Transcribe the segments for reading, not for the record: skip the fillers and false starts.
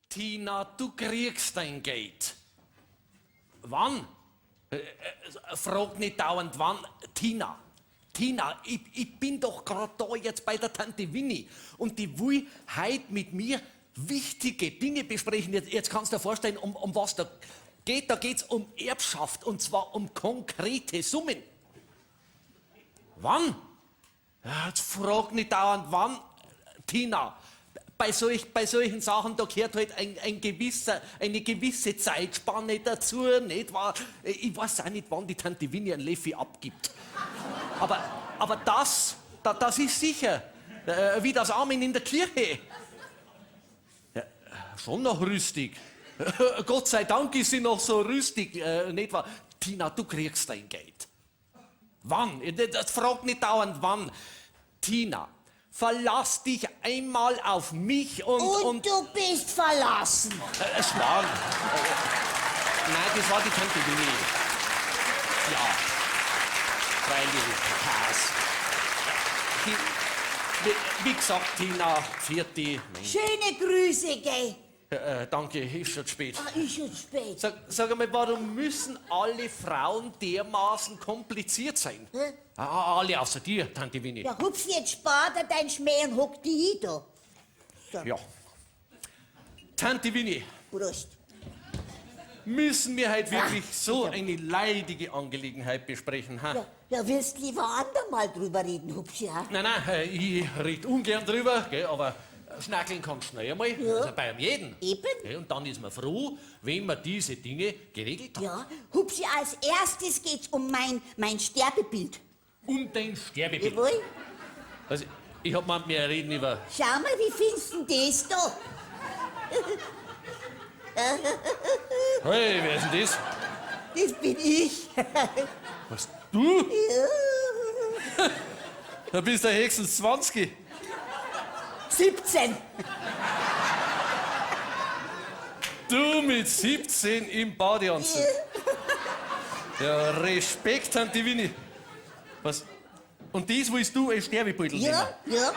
Tina, du kriegst dein Geld. Wann? Frag nicht dauernd wann. Tina, Tina, ich bin doch grad da jetzt bei der Tante Winnie und die will heut mit mir wichtige Dinge besprechen. Jetzt kannst du dir vorstellen, um was da geht. Da geht's um Erbschaft und zwar um konkrete Summen. Wann? Ja, jetzt frag nicht dauernd wann, Tina. Bei solchen Sachen, da gehört halt eine gewisse Zeitspanne dazu, nicht wahr? Ich weiß auch nicht, wann die Tante Winnie einen Leffi abgibt. Aber das ist sicher, wie das Amen in der Kirche. Ja, schon noch rüstig. Gott sei Dank ist sie noch so rüstig, nicht wahr? Tina, du kriegst dein Geld. Wann? Das fragt nicht dauernd wann. Tina, verlass dich einmal auf mich und, Und und du bist verlassen. Es war... Nein, das war die Tante Winnie. Ja. Freilich, Kass. Wie gesagt, Tina, vierte. Schöne Grüße, gell? Danke, ist schon spät. Ah, ist schon spät. Sag einmal, warum müssen alle Frauen dermaßen kompliziert sein? Hä? Ah, alle außer dir, Tante Winnie. Ja, hupf, jetzt spar dir dein Schmäh und hock dich hin da. So. Ja. Tante Winnie. Prost. Müssen wir heute wirklich Ach, so ja. eine leidige Angelegenheit besprechen, ha? Ja, ja, willst lieber andermal drüber reden, Hupsi, ha? Nein, nein, ich red ungern drüber, gell, aber schnackeln kannst du schnell einmal, Ja. also bei jedem. Eben. Gell, und dann ist man froh, wenn man diese Dinge geregelt hat. Ja, Hupsi, als erstes geht's um mein Sterbebild. Um dein Sterbebild? Jawohl. Also, ich hab gemeint, wir reden über... Schau mal, wie findest du denn das da? Hey, wer ist denn das? Das bin ich. Was, du? Ja. Da bist du höchstens 20. 17. Du mit 17 im Badeanzug. Ja. Ja, Respekt, Tante Winnie. Was? Und das willst du als Sterbebeutel Ja, nehmen? ja.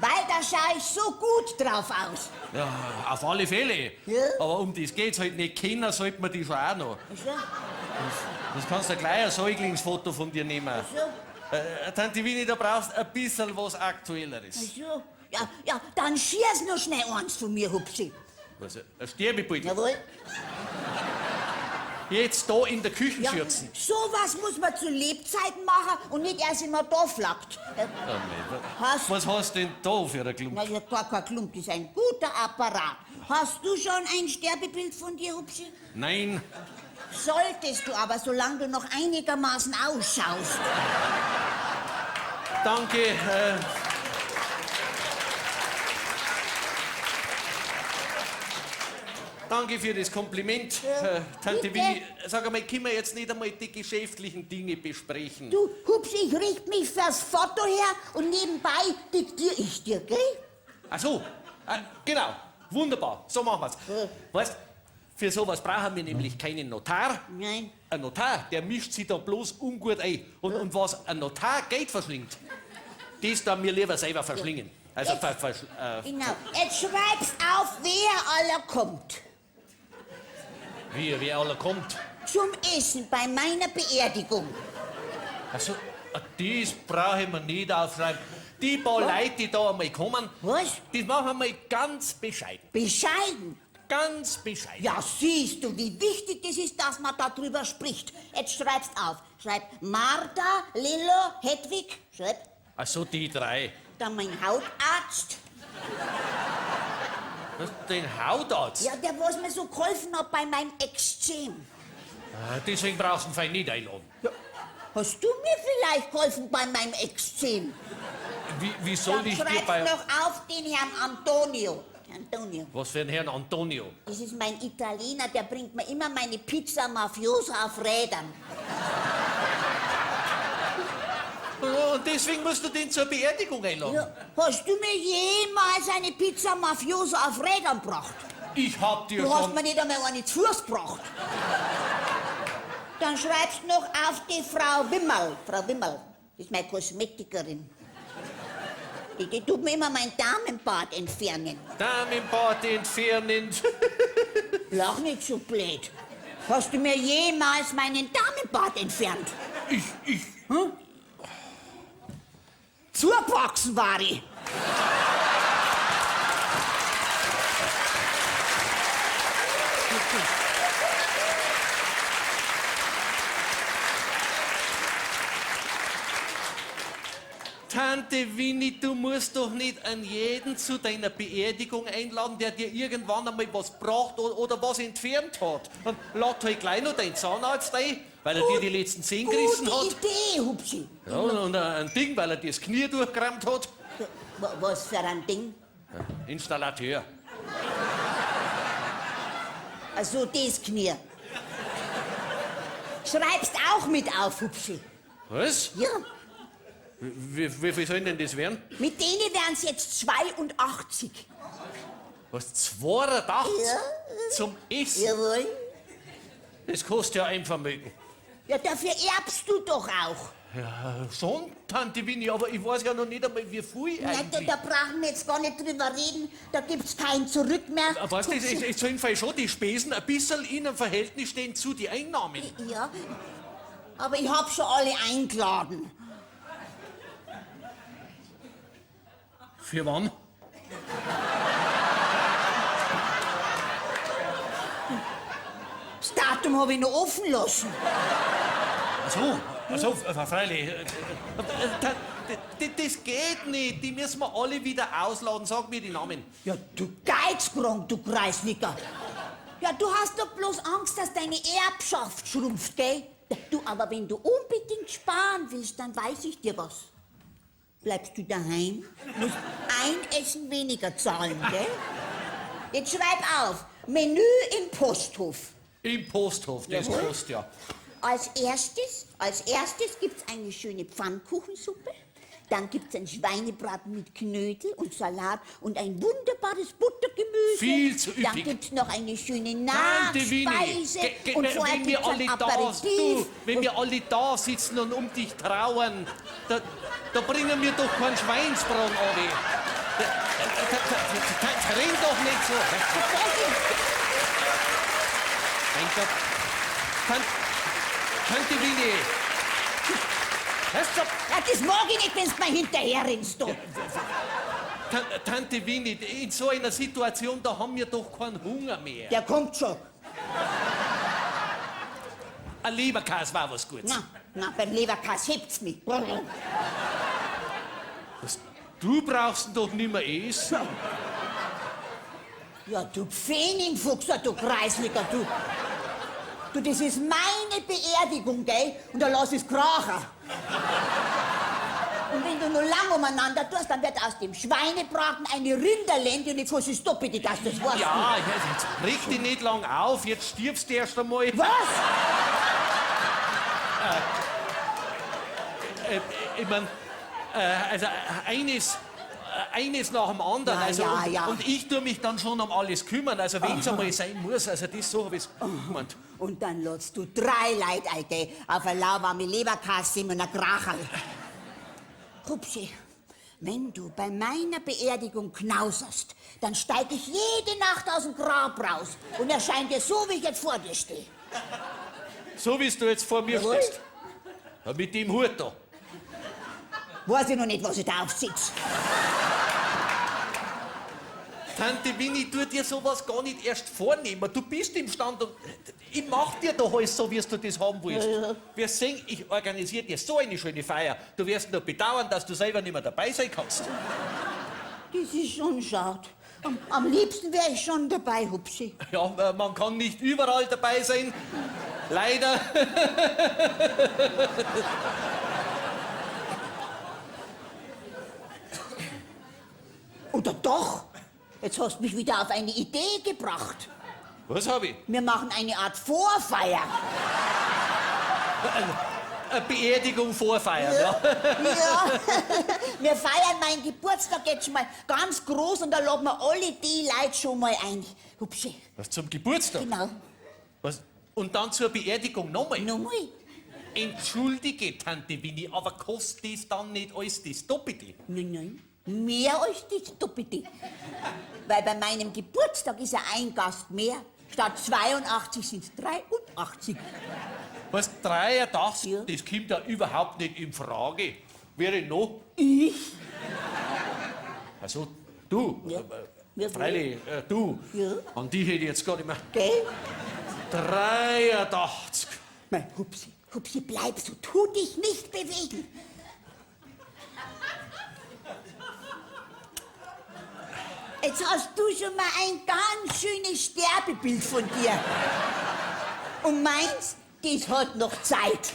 Weil da schau ich so gut drauf aus. Ja, auf alle Fälle. Ja. Aber um das geht's halt nicht. Kennen sollte man die schon auch noch. Ach so. Das kannst du gleich ein Säuglingsfoto von dir nehmen. Ach so. Tante Winnie, da brauchst du ein bisschen was Aktuelleres. Ach so. Ja, ja, dann schier's noch schnell eins von mir, Hupsi. Was, ein Sterbebeutel? Jawohl. Jetzt da in der Küchenschürze. Ja, sowas muss man zu Lebzeiten machen und nicht erst, wenn man da flackt. Oh, mei, Hast was hast du denn da für einen Klump? Na ja, gar kein Klump, das ist ein guter Apparat. Hast du schon ein Sterbebild von dir, Hupsi? Nein. Solltest du aber, solange du noch einigermaßen ausschaust. Danke. Danke für das Kompliment, Ja, Tante bitte. Winnie. Sag einmal, können wir jetzt nicht einmal die geschäftlichen Dinge besprechen? Du, Hupsi, ich richte mich fürs Foto her und nebenbei diktiere ich dir, gell? Ach so, genau, wunderbar, so machen wir's. Ja. Weißt, für sowas brauchen wir nämlich keinen Notar. Nein. Ein Notar, der mischt sich da bloß ungut ein. Und was ein Notar Geld verschlingt, das dann mir lieber selber verschlingen. Also Jetzt, ver-, versch-, genau. Jetzt schreibst auf, wer aller kommt. Wie, wer aller kommt? Zum Essen bei meiner Beerdigung. Also, das brauche ich mir nicht aufschreiben. Die paar Was? Leute, die da einmal kommen, Was? das machen wir mal ganz bescheiden. Bescheiden? Ganz bescheiden. Ja, siehst du, wie wichtig das ist, dass man darüber spricht. Jetzt schreibst auf. Schreib Martha, Lillo, Hedwig. Schreib. Ach so, die drei. Dann mein Hautarzt. Was, den Hautarzt? Ja, der, was mir so geholfen hat bei meinem Ekzem. Ah, deswegen brauchst du ihn fein nicht einladen. Ja. Hast du mir vielleicht geholfen bei meinem Ekzem? Wie soll Dann ich dir schreibst bei noch auf den Herrn Antonio. Antonio. Was für ein Herrn Antonio? Das ist mein Italiener, der bringt mir immer meine Pizza Mafiosa auf Rädern. Und deswegen musst du den zur Beerdigung einladen. Ja, hast du mir jemals eine Pizza Mafiosa auf Rädern gebracht? Ich hab dir Du hast schon mir nicht einmal eine zu Fuß gebracht. Dann schreibst du noch auf die Frau Wimmerl. Frau Wimmerl, das ist meine Kosmetikerin. Die tut mir immer mein Damenbart entfernen. Damenbart entfernen. Lach nicht so blöd. Hast du mir jemals meinen Damenbart entfernt? Ich. Hm? Zugewachsen war ich. Tante Winnie, du musst doch nicht an jeden zu deiner Beerdigung einladen, der dir irgendwann einmal was braucht oder was entfernt hat. Und lad halt gleich noch deinen Zahnarzt ein, weil er dir die letzten Zähne gerissen hat. Gute Idee, Hupsi. Ja, und ein Ding, weil er dir das Knie durchgerammt hat. Was für ein Ding? Installateur. Also das Knie. Schreibst auch mit auf, Hupsi. Was? Ja. Wie viel sollen denn das werden? Mit denen wären's jetzt 82. Was, 82? Ja. Zum Essen? Jawohl. Das kostet ja ein Vermögen. Ja, dafür erbst du doch auch. Ja, schon, Tante Winnie, aber ich weiß ja noch nicht einmal, wie viel Nein, eigentlich. da brauchen wir jetzt gar nicht drüber reden. Da gibt's kein Zurück mehr. Weißt du, es sollen vielleicht schon die Spesen ein bisschen in einem Verhältnis stehen zu den Einnahmen. Ja, aber ich hab schon alle eingeladen. Für wann? Das Datum hab ich noch offen lassen. Ach so, freilich. Das geht nicht. Die müssen wir alle wieder ausladen. Sag mir die Namen. Ja, du Geizkrank, du Kreislicker. Ja, du hast doch bloß Angst, dass deine Erbschaft schrumpft, gell? Du, aber wenn du unbedingt sparen willst, dann weiß ich dir was. Bleibst du daheim, musst ein Essen weniger zahlen, gell? Jetzt schreib auf, Menü im Posthof. Im Posthof, das Jawohl. kostet ja. Als erstes gibt's eine schöne Pfannkuchensuppe. Dann gibt's einen Schweinebraten mit Knödel und Salat und ein wunderbares Buttergemüse. Viel zu üppig. Dann gibt's noch eine schöne Tante Winnie, Nachspeise und vorher wenn wir gibt's ein alle da, Aperitif. du, wenn wir alle da sitzen und um dich trauern, da bringen wir doch keinen Schweinsbraten an. Renn doch nicht so. Mein Gott. Tante Winnie. Hörst du? Ja, das mag ich nicht, wenn's mir hinterher rennst, du. Tante Winnie, in so einer Situation, da haben wir doch keinen Hunger mehr. Der kommt schon. Ein Leberkäse war was Gutes. Na, na, beim Leberkäse hebt's mich. Was, du brauchst ihn doch nicht mehr essen. Ja, du Pfennigfuchs, du Kreisliger, du. Du, das ist meine Beerdigung, gell? Und da lass ich's krachen. Und wenn du noch lang umeinander tust, dann wird aus dem Schweinebraten eine Rinderlende und ich kann es doppelt, dass du das weißt. Ja, jetzt reg dich nicht lang auf, jetzt stirbst du erst einmal. Was? Ich mein, also eines nach dem anderen. Ja, also, ja, und, ja. und ich tue mich dann schon um alles kümmern. Also wenn's einmal sein muss, also das so hab ich's gemeint. Und dann lädst du 3 Leute ein, gell, auf eine lauwarme Leberkasse und ein Kracherl. Hupsi, wenn du bei meiner Beerdigung knauserst, dann steig ich jede Nacht aus dem Grab raus und erschein dir so, wie ich jetzt vor dir stehe. So, wie du jetzt vor mir Jawohl. stehst. Ja, mit dem Hut da. Weiß ich noch nicht, was ich da aufsitz. Tante Winnie, tu dir sowas gar nicht erst vornehmen. Du bist im Stand und ich mach dir doch alles so, wie du das haben willst. Ja, ja. Wir sehen, ich organisiere dir so eine schöne Feier. Du wirst nur bedauern, dass du selber nicht mehr dabei sein kannst. Das ist schon schade. Am liebsten wär ich schon dabei, Hupsi. Ja, man kann nicht überall dabei sein. Leider. Oder doch? Jetzt hast du mich wieder auf eine Idee gebracht. Was hab ich? Wir machen eine Art Vorfeier. Eine Beerdigung vorfeiern, ja. Ja. Wir feiern meinen Geburtstag jetzt schon mal ganz groß und da laden wir alle die Leute schon mal ein. Hupsi. Was, zum Geburtstag? Genau. Was? Und dann zur Beerdigung nochmal? Nochmal? Entschuldige, Tante Winnie, aber kostet das dann nicht alles das Doppelte? Nein, nein. Mehr als das Doppelte. Weil bei meinem Geburtstag ist ja ein Gast mehr. Statt 82 sind es 83. Was, 83? Ja. Das kommt ja überhaupt nicht in Frage. Wer denn noch? Ich? Also, du. Ja. Ja, Freilich, du. Ja. An die hätte ich jetzt gar nicht mehr. Gell? 83. Mei, Hupsi, Hupsi, bleib so, tu dich nicht bewegen. Jetzt hast du schon mal ein ganz schönes Sterbebild von dir. Und meins, das hat noch Zeit.